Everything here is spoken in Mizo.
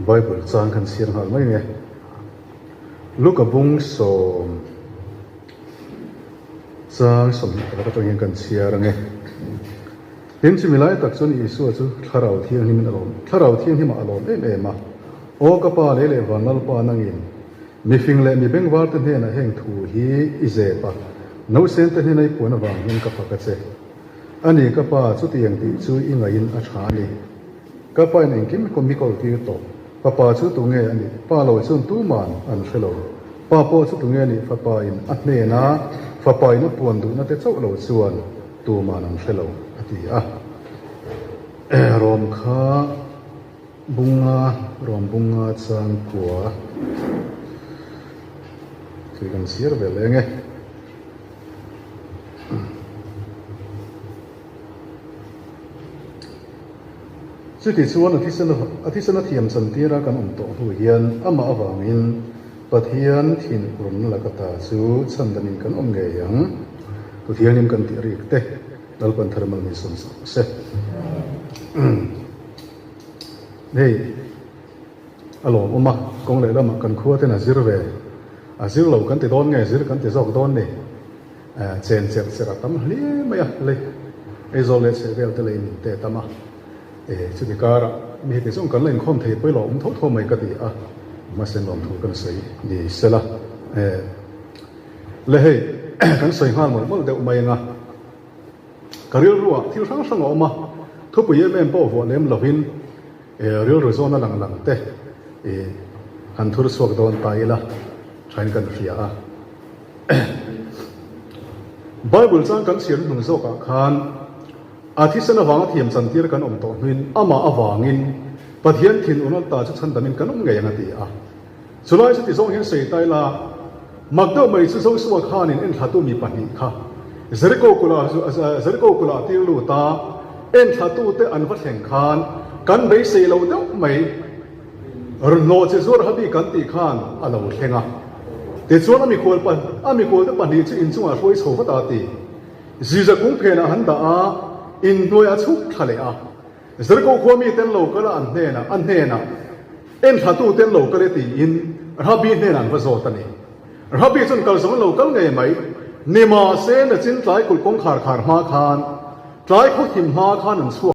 Bible chang khan chhiar nghal mai nge. Luka bung sawm chang 21 atang hian kan chhiar ange. Tin, chumi lai tak chuan Isua chu Thlarau Thianghlimin a lawm, Thlarau Thianghlimah a lawm em em a. Aw ka Pa lei leh van Lalpa nangin mifing leh mi bengvar te hnenah heng thu hi i zep a, nausen te hnena i puan avang hian ka fak a che. A ni ka Pa, chutiang tih chu i ngaihin a tha a ni. Ka pa in engkim mi kawl tir tawh. Fapa chu tunge a nih? Pa lo chuan tuman an hre lo. Pa pawh chu tunge a nih? Fapa in a hnena fapa in a puan duhna te chauh lo chuan tuman an hre lo, a ti a. Rawm kha bunga, rawm bunga changkua khi kan chhiar ve leng e. Chuti chuan a thisen a thisen a thiam chantir a kan awm tawh hnu hian amah avangin Pathian thin urna laka ta chu chhandamin kan awm ngei ang. Tu thianghlim kan tih rik te Lalpan thar mal min sawm sak se. Hei a lawmawm a, kawng leh lamah kan khua ten a zir ve, a zir lo kan ti dawn nge zir kan ti zawk dawn ni. Chen cherh cherh a tam hle mai a, lei Aizawl leh chhehvel te leiin te a tam a, chumi karah mi heti zawng kan la inkhawm thei pawh ilo awm tho tho mai ka ti a, mahse lawmthu kan sawi ni sela. Le hei kan sawi nghal mawlh mawlh deuh mai anga ka rilruah thil hrang hrang a awm a, thupui em em pawh vuah lem lovin rilru zawna lang lang te han thur chhuak dawn ta ila thain kan hria a. Bible chang kan chhiar hnung zawkah khan a thisen avanga thiam chantir kan awm tawh hnuin amah avangin Pathian thin un alta chu chhandamin kan awm ngei ang a ti a. Chulai chu ti zawng hian sawi ta ila, mak deuh mai chu Josua khanin enthlatu mi pahnih kha Jeriko kula Jeriko kula a tir lut a, enthlatute an va thleng khan kan beisei lo deuh mai. Rhnawh chi zuar ha bik kan tih khan a lo thleng a. Tichuan a mikhual pa a mikhual te pahnih chu inchungah hruai chho vat a ti. Ziza kung phenah han dah a, inhnuai a chhuk thla leh a. Jeriko khua mi ten lo kal a an hnenah a hnenah enthlatu ten lo kal e tiin Rabbi hnenah an va zawt a ni. Rabbi chuan kal zawng an lo kal ngei mai. Nimahse nachin tlai kulh kawngkhar khar hma khan tlai khaw thim hma khan an chhuak.